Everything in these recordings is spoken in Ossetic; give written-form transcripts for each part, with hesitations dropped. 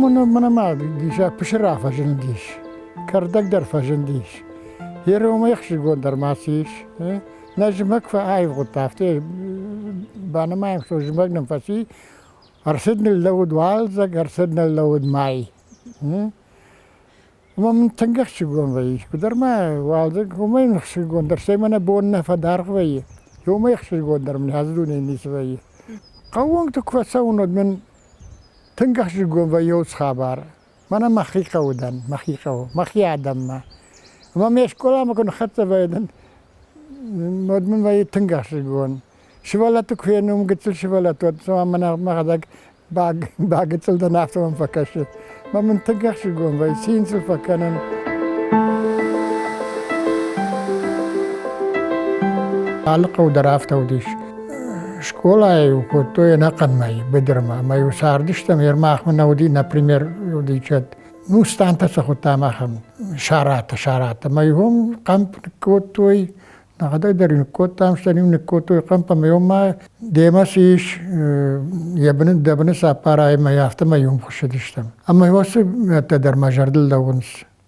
Мӕнӕ ма диссаг пысыра фӕзындис, кӕрдӕг дӕр фӕзындис. Йе уымӕй ӕхсызгондӕр ма цы ис? Нӕ зымӕг аивгъуыдта, афтӕ банымайӕм, что зымӕг нын фӕци, ӕрцыд ныллӕууыд уалдзӕг, ӕрцыд ныллӕууыд май. Ӕмӕ мын тынг ӕхсызгон вӕййы, искуыдӕр ма уалдзӕг уымӕй ӕхсызгондӕр, стӕй мӕнӕ бон нӕ фӕдаргъ вӕййы, уымӕй ӕхсызгондӕр мын ацы дунейы ницы вӕййы. Хъӕууынгты куы фӕцӕуын, уӕд мын тынг ӕхсызгон вӕййы уыцы хабар. Мӕнӕ мӕхи хъӕуы дӕн, мӕхи хъӕуы, мӕхи адӕммӕ. Ӕмӕ ме скъоламӕ куы ныххӕццӕ вӕййын, уӕд мын вӕййы тынг ӕхсызгон. Сывӕллӕтты куы фенын, гыццыл сывӕллӕтты, уӕд цыма мӕнӕ мӕхӕдӕг багыццыл дӕн, афтӕ мӕм фӕкӕсы. Мӕ мын тынг ӕхсызгон вӕййы, цин сыл фӕкӕнын. Алы хъӕу дӕр афтӕ уыдис. Скъолайы-иу кодтой ӕнӕхъӕн мӕй быдырмӕ, ӕмӕ-иу цардыстӕм, Ермахмӕ нӕ уыди, например, уыди чет, ну, стантӕ сӕ хуыдтам ахӕм саратӕ, саратӕ. Ӕмӕ-иу уым хъӕмп ныккодтой, нӕхӕдӕг дӕр-иу ныккодтам, стӕй-иу ныккодтой хъӕмп, ӕмӕ-иу ма демӕ цы ис, йӕ быны, дӕ быны цы аппарай, ӕмӕ афтӕмӕй уым хуыссыдыстӕм. Ӕмӕ уыцы мӕттӕ дӕр мӕ зӕрдыл лӕууынц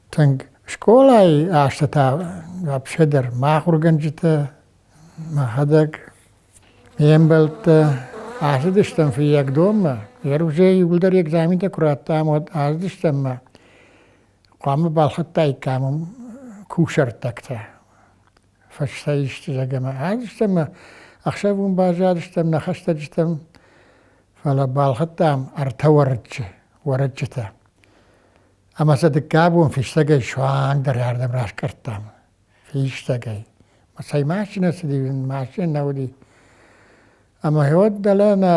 тынг. Скъолайы азты та вообще дӕр мӕ ахуыргӕнджытӕ, Мӕхӕдӕг ме мбӕлттӕ ацыдыстӕм Фыййагдонмӕ. Уже иууылдӕр экзаментӕ куы радтам, уӕд ацыдыстӕм мӕ хъуамӕ балхӕдтаиккам уым кусӕрттӕгтӕ. Фӕстӕ исты зӕгъӕмӕ ацыдыстӕм ӕмӕ ӕхсӕв уым баззадыстӕм нӕ хӕстӕджытӕм, фӕлӕ балхӕдтам ӕртӕ уӕрыччы, уӕрыччытӕ. Ӕмӕ сӕ дыккаг бон фистӕгӕй суангдӕр ардӕм раскъӕрдтам. Фистӕгӕй. Цӕй машинӕ цыди, машинӕ нӕ уыди. Ӕмӕ уӕд дӕлӕ нӕ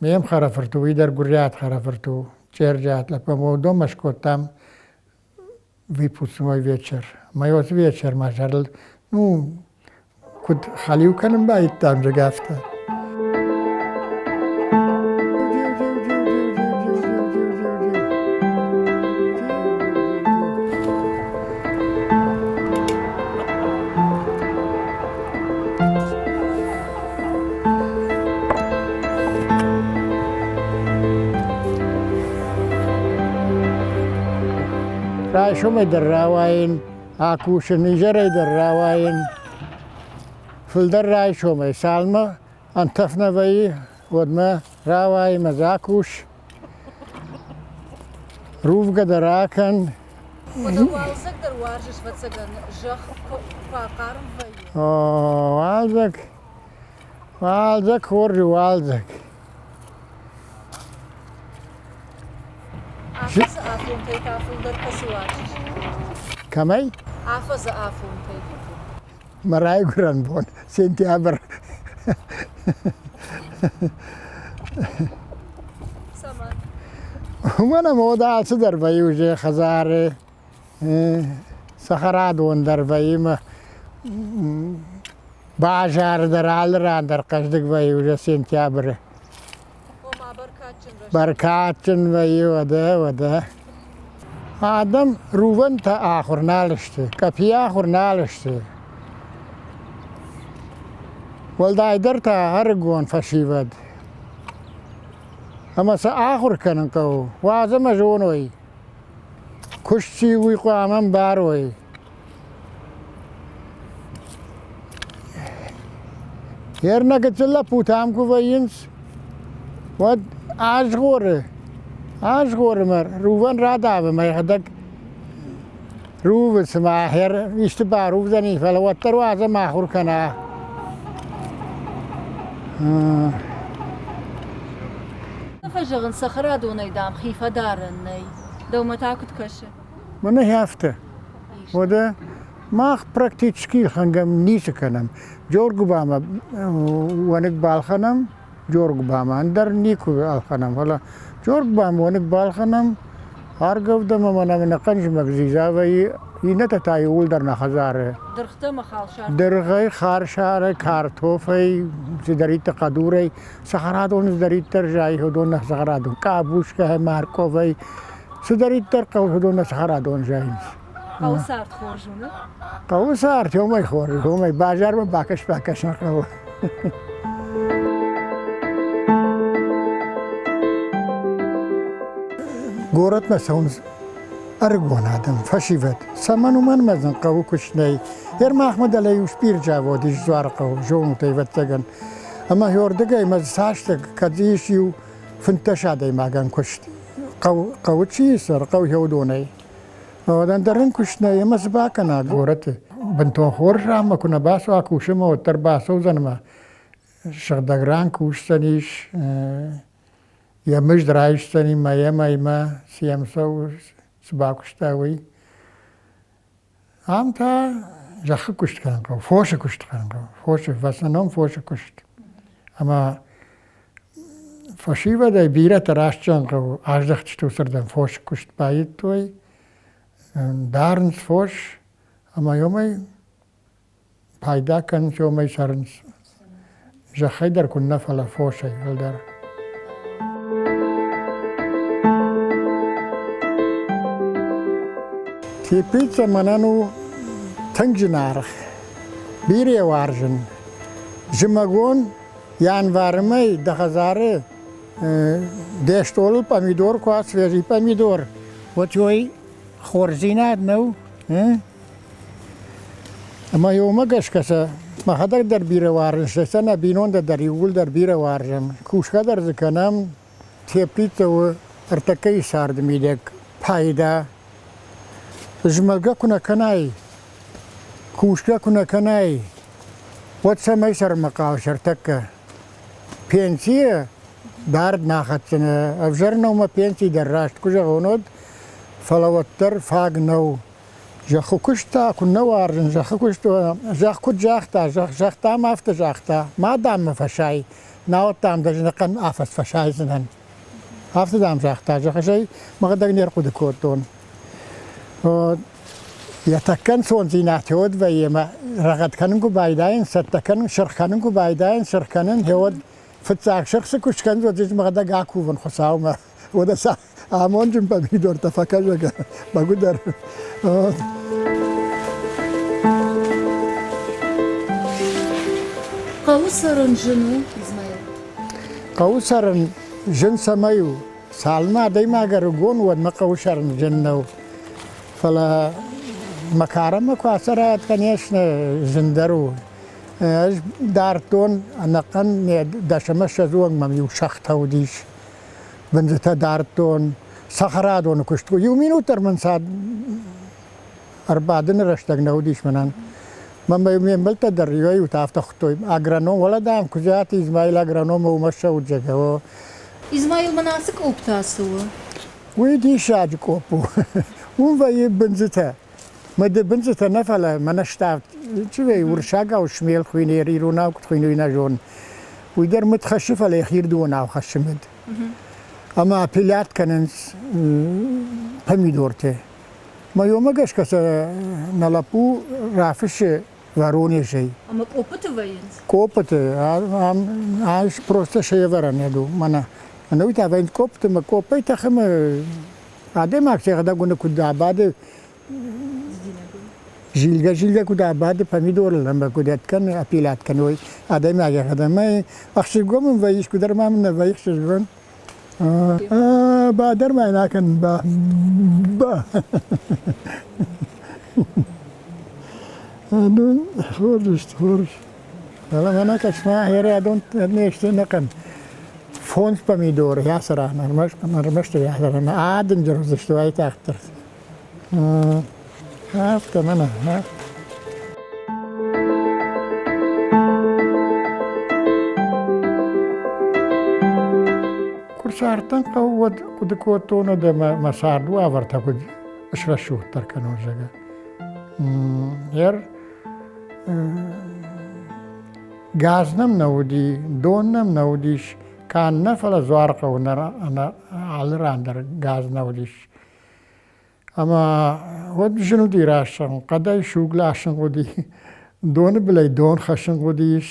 ме мхӕрӕфырт у, уый дӕр гуырдзиаг хӕрӕфырт у, Чъерджиат лӕппу. Ӕмӕ уыдонмӕ скодтам выпускной вечер. Ӕмӕ уыцы вечер мӕ зӕрдыл, ну, куыд хӕлиу кӕнын байдыдтам, зӕгъгӕ, афтӕ. Райсомӕй дӕр рауайын, акусын, изӕрӕй дӕр рауайын. Фылдӕр райсомӕй цалынмӕ ӕнтӕф нӕ вӕййы, уӕдмӕ рауайы мӕ дзы акус. Рувгӕ дӕр акӕн. Уӕдӕ уалдзӕг дӕр уарзыс, ӕвӕццӕгӕн, зӕхх куы фӕхъарм вӕййы. О, уалдзӕг, уалдзӕг хорз у, уалдзӕг. Афӕдзы афонтӕй та фылдӕр кӕцы уарзыс? Кӕмӕй? Афӕдзы афонтӕй. Мӕ райгуырӕн бон, сентябрь. Цӕмӕн? Уымӕн ӕмӕ уӕд алцыдӕр вӕййы уже хӕдзары, цӕхӕрадон дӕр вӕййы мӕ базары дӕр алы ран дӕр хъӕздыг вӕййы уже сентябры. Ома бӕркадджын рӕстӕг. Бӕркадджын вӕййы, уӕдӕ, уӕдӕ. Адӕм рувӕнтӕ ахуыр нал сты, къӕпийы ахуыр нал сты. Уӕлдайдӕр та ӕрыгон фӕсивӕд. Ӕмӕ сӕ ахуыр кӕнын хъӕуы, уадз ӕмӕ зоной, куыст чи уый хъуамӕ ӕмбарой. Ернӕ гыццыл лӕппутӕ ам куы вӕййынц, уӕд азгъоры, азгъоры мӕ рувӕн радавы мӕ йӕхӕдӕг рувы, цыма хӕр исты барувдзӕни, фӕлӕ уӕддӕр уадзӕм ахуыр кӕна. Фӕзӕгъынц, цӕхӕрадонӕй, дам, хи фӕдарӕн нӕй. Дӕумӕ та куыд кӕсы? Мӕнӕ афтӕ. Уӕдӕ мах практически ӕлхӕнгӕ ницы кӕнӕм. Джоргуыбамӕ уӕныг балхӕнӕм, Джоргуыбамӕ ӕндӕр никуы ӕлхӕнӕм, фӕлӕ Джоргуыбамӕ уӕныг балхӕнӕм, аргӕвдӕм ӕмӕ нӕм ӕнӕхъӕн зымӕг дзидза вӕййы, иннӕтӕ та иууылдӕр нӕ хӕдзары. Дыргътӕ ӕмӕ халсар? Дыргъӕй, халсарӕй, картофӕй, цыдӕриддӕр хъӕдурӕй, цӕхӕрадоны цыдӕриддӕр зайы, уыдон нӕ цӕхӕрадон, къабускӕ, мӕркъовӕй, цыдӕриддӕр хъӕуы, уыдон нӕ цӕхӕрадон зайынц. Хъӕуы цард хорз у, нӕ? Хъӕуы цард уымӕй хорз, уымӕй базармӕ бакӕс-бакӕс нӕ хъӕуы. Горӕтмӕ цӕуынц ӕрыгон адӕм, фӕсивӕд. Цӕмӕн уымӕн ӕмӕ сын хъӕуы куыст нӕй. Ер махмӕ дӕлӕ иу спиртзавод ис Дзуарыхъӕуы, зонут ӕй, ӕвӕццӕгӕн. Ӕмӕ уырдыгӕй мӕ цастӕг, кӕд дзы ис иу 15 адӕймагӕн куыст. Хъӕуы чи ис, хъӕуы уыдонӕй. Ӕндӕр ын куыст нӕй ӕмӕ цы бакӕна горӕты? Бынтон хорз ранмӕ куы нӕ бацӕуа кусынмӕ, уӕддӕр бацӕудзӕн ӕмӕ сыгъдӕг ран кусдзӕнис, йӕ мызд райсдзӕни мӕйӕ мӕймӕ, цы йӕм цӕуы, цы бакуыста, уый. Ам та зӕххы куыст кӕнын хъӕуы, фосы куыст кӕнын хъӕуы, фосы, в основном фосы куыст. Ӕмӕ фӕсивӕдӕй бирӕтӕ раст зӕгъын хъӕуы, аздӕхтысты уыцырдӕм фосы куыст баидтой, дарынц фос ӕмӕ уымӕй пайда кӕнынц, уымӕй цӕрынц. Зӕххӕй дӕр куыннӕ, фӕлӕ фосӕй фылдӕр. Теплица мӕнӕн у тынг зынаргъ. Бирӕ уарзын. Зымӕгон январы мӕй дӕ хӕдзары де стъолыл помидор куы уа, свежий помидор, уӕд уый хорздзинад нӕу? Ӕмӕ уымӕ гӕсгӕ сӕ мӕхӕдӕг дӕр бирӕ уарзын, стӕй сӕ нӕ бинонтӕ дӕр иууылдӕр бирӕ уарзӕм. Кусгӕ дӕр дзы кӕнӕм, теплицӕ у ӕртӕккӕйы царды мидӕг пайда. Змӕлгӕ куы нӕ кӕнай, кусгӕ куы нӕ кӕнай, уӕд цӕмӕй сӕрмӕ хъӕуыс ӕртӕккӕ? Пенсийӕ дард нӕ хӕцдзынӕ. Ӕвзӕр нӕу мӕ пенси дӕр, раст куы зӕгъон, уӕд, фӕлӕ уӕддӕр фаг нӕу. Зӕххы куыст та куыннӕ уарзын, зӕххы куыст, зӕхх куыд загъта, зӕхх дам афтӕ загъта, ма дам мӕ фӕсай, науӕд дам дӕ ӕнӕхъӕн афӕдз фӕсайдзынӕн. Афтӕ дам загъта, зӕххӕй мӕхӕдӕг не рхъуыды кодтон. Йӕ тӕккӕ ӕнцондзинад уӕд вӕййы ӕмӕ рӕгъӕд кӕнын куы байдайын, цӕттӕ кӕнын, сырх кӕнын куы байдайын, сырх кӕнын, уӕд фыццаг сырх цы куыст кӕнын, уӕд мӕхӕдӕг акувын Хуыцаумӕ. Уӕдӕ сӕ амонджын помидортӕ фӕкӕсӕг мӕгуыдӕр. Хъӕуы цӕрын зын у, Измаил? Хъӕуы цӕрын зын цӕмӕй у? Цалынмӕ адӕймаг ӕрыгон, уӕдмӕ хъӕуы цӕрын зын нӕу. Фӕлӕ мӕ карӕнмӕ куы ацӕрат, конечно, зындӕр у. Ӕз дардтон ӕнӕхъӕн дӕсӕмӕ ссӕдзы онг мӕм иу сӕгътӕ уыдис. Бындзытӕ дардтон, цӕхӕрадоны куыст. Иу минут дӕр мын сӕ ӕрбадыны рӕстӕг нӕ уыдис мӕнӕн. Мӕ ме мбӕлттӕ дӕр иуӕй-иутӕ афтӕ хуыдтой, агроном, уӕлӕ, дам, Куыдзиаты Измаил агроном уымӕ ссӕуд, зӕгъгӕ. О. Измаил, мӕнӕ ацы къопп та цы у? Уый диссаджы къопп у. Уым вӕййы бындзытӕ. Мыдыбындзытӕ нӕ, фӕлӕ мӕнӕ ставд, чи вӕййы, уырыссагау смел хуыйны, иронау куыд хуыйны, уый нӕ зонын. Уый дӕр мыд хӕссы, фӕлӕ йӕхирдыгонау хӕссы мыд. Ӕмӕ апеллят кӕнынц помидортӕ. Мӕ уымӕ гӕсгӕ сӕ нӕ лӕппу рафыссы Воронежӕй. Ӕмӕ къоппыты вӕййынц? Къоппыты. Ам ӕз просто сӕвӕрӕн у. Мӕнӕ ӕнӕуый та вӕййынц къоппыты, мӕ къоппӕй тӕхы мӕ адӕймаг сӕхӕдӕг уыны куыд абады зилгӕ-зилгӕ куыд абады помидорыл ӕмӕ куыд ӕд кӕны, апилят кӕны, уый адӕймаг йӕхӕдӕг ӕхсызгон мын вӕййы, искуыдӕр ма мын нӕ вӕййы ӕхсызгон. Ба дӕр ма йын акӕн, ба. Ба. Ну, хорз сты, хорз. Фӕлӕ мӕнӕ кӕс-ма, ӕрӕдон не сты нӕхъӕн. Фондз помидоры йӕ ран, ӕрмӕст йӕ ран. Адынджыр уыдзысты уайтагъддӕр. Афтӕ мӕнӕ, афтӕ. Куы цардтӕн хъӕуы, уӕд хъуыды кодтон, ӕмӕ мӕ царды уавӕртӕ куыд срӕсугъддӕр кӕнон, зӕгъгӕ. Ер газ нӕм нӕ уыди, дон нӕм нӕ уыдис, канд нӕ, фӕлӕ Дзуарыхъӕуы алы ран дӕр газ нӕ уыдис. Ӕмӕ уӕд зын уыди рӕсӕн, хъӕдӕй суг ласын хъуыди, доны былӕй дон хӕссын хъуыдис.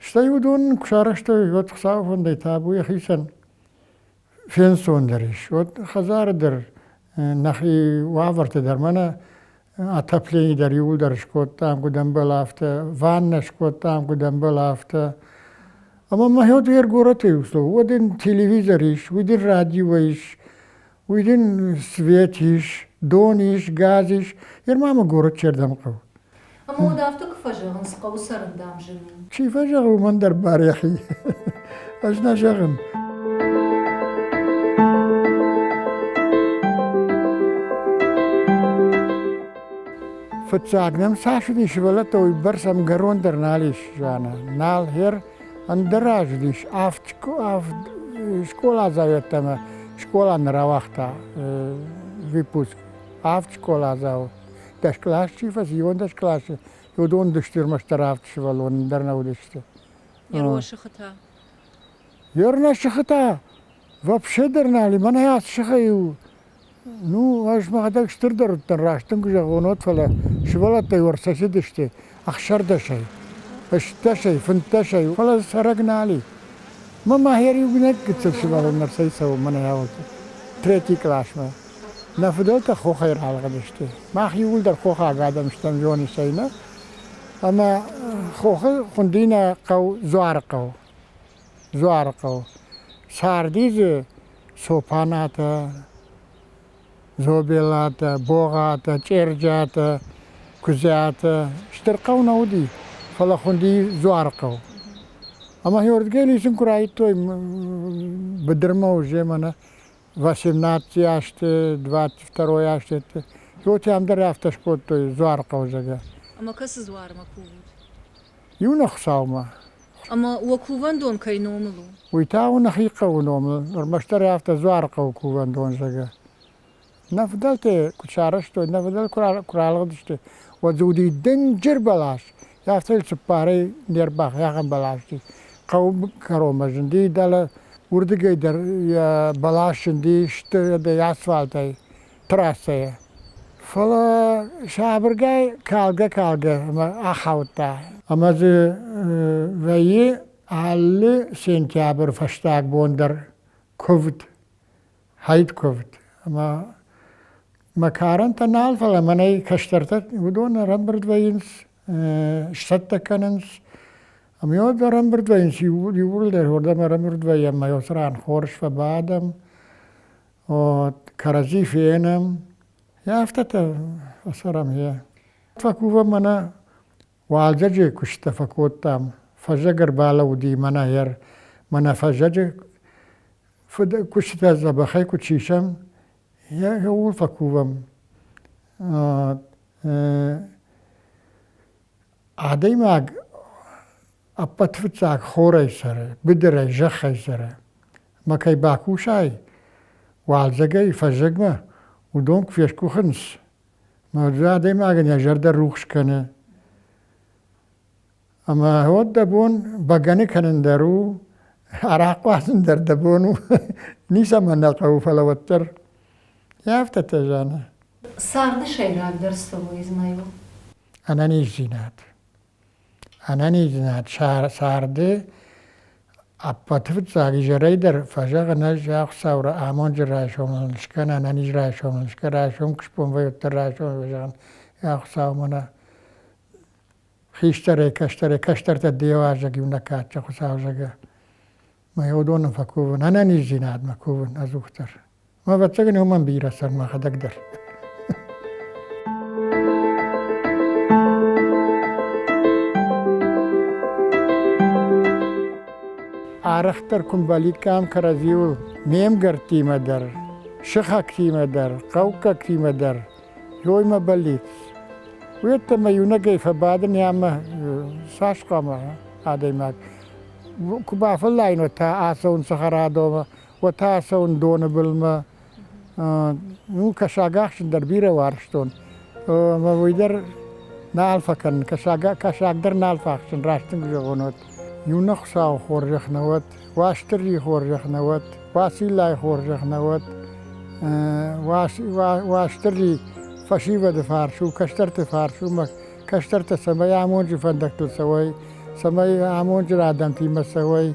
Стӕй уыдон куы сарӕзтой, уӕд Хуыцауы фӕндӕй табу йӕхицӕн фенцондӕр ис. Уӕд хӕдзары дӕр нӕхи уавӕрты дӕр мӕнӕ отоплени дӕр иууылдӕр скодтам, куыд ӕмбӕлы, афтӕ, ваннӕ скодтам, куыд ӕмбӕлы, афтӕ. Ӕмӕ мӕ уӕд горӕты уӕд ын телевизор ис, уый дын радио ис. Уый дын свет ис, дон ис, газ ис. Ерма мӕ город чердӕм хъӕуы? Ӕмӕ уӕд афтӕ куы фӕзӕгъынц, хъӕуы цӕрын, дам, зын у. Чи фӕзӕгъы, уымӕн дӕр бар йӕхи. Ӕз нӕ зӕгъын. Фыццаг нӕм цас уыди сывӕллӕттӕ, уыйбӕрц ӕмгӕрон дӕр нал ис, Жанна. Нал хер ӕндӕр аз уыдис авд, авд скъоладзау йеддӕмӕ скъола нӕ рауагъта выпуск. Авд скъоладзауы. Дӕс кълас чи фӕци, иуӕндӕс къласы, уыдон уыдысты ӕрмӕстдӕр авд сывӕллоны дӕр нӕ уыдысты. Йе сыхы та? Йе сыхы та вообще дӕр нал и. Мӕнӕ ацы сыхӕй ну, ӕз мӕхӕдӕг стырдӕр уыдтӕн, раст дын куы зӕгъон, уӕд, фӕлӕ сывӕллӕттӕ иу ӕрцӕцыдысты ӕхсӕрдӕсӕй, ӕстдӕсӕй, фынддӕсӕй, фӕлӕ дзы цӕрӕг нал и. Мӕ махер иунӕг гыццыл сывӕллон ӕрцӕйцӕуы мӕнӕ ауылты, третий къласмӕ. Нӕ фыдӕлтӕ хохӕй ралыгъдысты. Мах иууылдӕр хохаг адӕм стӕм, зоныс ӕй, нӕ? Ӕмӕ хохы хуынди нӕ хъӕу Дзуарыхъӕу. Дзуарыхъӕу. Царди дзы Цопанатӕ, Зобелатӕ, Богъатӕ, Чъерджиатӕ, Куыдзиатӕ. Стыр хъӕу нӕ уыди, фӕлӕ хуынди Дзуарыхъӕу. Ӕмӕ уырдыгӕй лидзын куы райдыдтой быдырмӕ уже мӕнӕ восемнадцати азты, 22 азты, вот ам дӕр афтӕ скодтой Дзуарыхъӕу, зӕгъгӕ. Ӕмӕ кӕцы дзуармӕ кувут? Иунӕг Хуыцаумӕ. Ӕмӕ уӕ кувӕндон кӕй номыл у? Уый та у нӕхи хъӕуы номыл, ӕрмӕстдӕр афтӕ Дзуарыхъӕуы кувӕндон, зӕгъгӕ. Нӕ фыдӕлтӕ куы сарӕзтой, нӕ фыдӕл куы ралыгъдысты, уӕд дзы уыди дынджыр бӕлас. Афтӕ йыл цыппарӕй не рбахӕхӕн бӕлас хъӕуы кӕронмӕ зынди, дӕлӕ уырдыгӕй дӕр йӕ бӕлас зынди стыр асфальтӕй, трассӕйӕ. Фӕлӕ сабыргай калгӕ-калгӕ ӕмӕ ахаудта. Ӕмӕ дзы вӕййы алы сентябрь фӕстаг бон дӕр куывд хайд куывд. Ӕмӕ мӕ карӕнтӕ нал, фӕлӕ мӕнӕй кӕстӕртӕ уыдон ӕрӕмбырд вӕййынц, сцӕттӕ кӕнынц. Ӕмӕ уӕд ӕрӕмбырд вӕййынц иууылдӕр, уырдӕм ӕрӕмбырд вӕййӕм ӕмӕ уыцы ран хорз фӕбадӕм, кӕрӕдзи фенӕм. Афтӕтӕ фӕцӕрӕм, йе. Фӕкувӕм мӕнӕ уалдзӕджы куысттӕ фӕкодтам. Фӕззӕг ӕрбалӕууыди мӕнӕ мӕнӕ фӕззӕджы Фыд куыстытӕ дзӕбӕхӕй куыд сисӕм, ууыл фӕкувӕм. Адӕймаг ӕппӕт фыццаг хорӕй цӕры, быдырӕй, зӕххӕй цӕры. Ӕмӕ кӕй бакусай уалдзӕгӕй фӕззӕгмӕ, уыдон куы фескъуыхынц, ӕмӕ адӕймагӕн йӕ зӕрдӕ рухс кӕны. Ӕмӕ уӕд дӕ бон бӕгӕны кӕнын дӕр у, арахъхъ уадзын дӕр дӕ бон у. Ницӕмӕн нӕ хъӕуы, фӕлӕ уӕддӕр афтӕтӕ заны. Царды сӕйрагдӕр цы у, Измаил? Ӕнӕниздзинад. Ӕнӕниздзинад царды ӕппӕты фыццаг изӕрӕй дӕр фӕзӕгъын ӕз Хуыцауы амонджы райсомыл скӕн, ӕнӕниз райсомыл скӕн, райсом куы сбон вӕййы, уӕддӕр райсом фӕзӕгъын, Хуыцау мӕнӕ хистӕрӕй, кӕстӕрӕй, кӕстӕртӕ де уазӕг иунӕг кадджын Хуыцау, зӕгъгӕ. Мӕ уыдонӕн фӕкувын, ӕнӕниздзинадмӕ кувын ӕдзухдӕр. Мӕ ӕвӕццӕгӕн уымӕн бирӕ цӕрын мӕхӕдӕг дӕр. Арӕхдӕр куы мбӕликкам кӕрӕдзиуыл ме мгӕрттимӕ дӕр, сыхӕгтимӕ дӕр, хъӕуккӕгтимӕ дӕр, Ёй мӕ бӕллиц. Уеддӕмӕ иунӕгӕй фӕбадын ӕмӕ цас хъуамӕ адӕймаг. Куы бафӕллайын, уӕд та ацӕуын цӕхӕрадонмӕ, уӕд та ацӕуын доны былмӕ. Ну, кӕсаг ахсын дӕр бирӕ уарзтон. Ӕмӕ уый дӕр нал фӕкӕнын, кӕсаг, кӕсаг дӕр нал фӕахсын, раст дын куы зӕгъон, уӕд. Иунӕг Хуыцауы хорзӕх нӕ уӕд, Уастырджийы хорзӕх нӕ уӕд, Уациллайы хорзӕх нӕ уӕд, Уастырджи фӕсивӕды фарс у, кӕстӕрты фарс у, мӕ кӕстӕртӕ цӕмӕй амонджы фӕндӕгтыл цӕуой, цӕмӕй амонджын адӕмтимӕ цӕуой,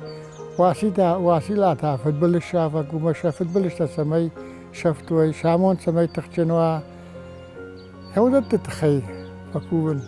Уацилла та фыдбылыз сафӕг у, мӕ сӕ фыдбылызтӕ цӕмӕй сӕфт уой, сӕ амонд цӕмӕй тыхджын уа, уыдӕтты тыххӕй фӕкувын.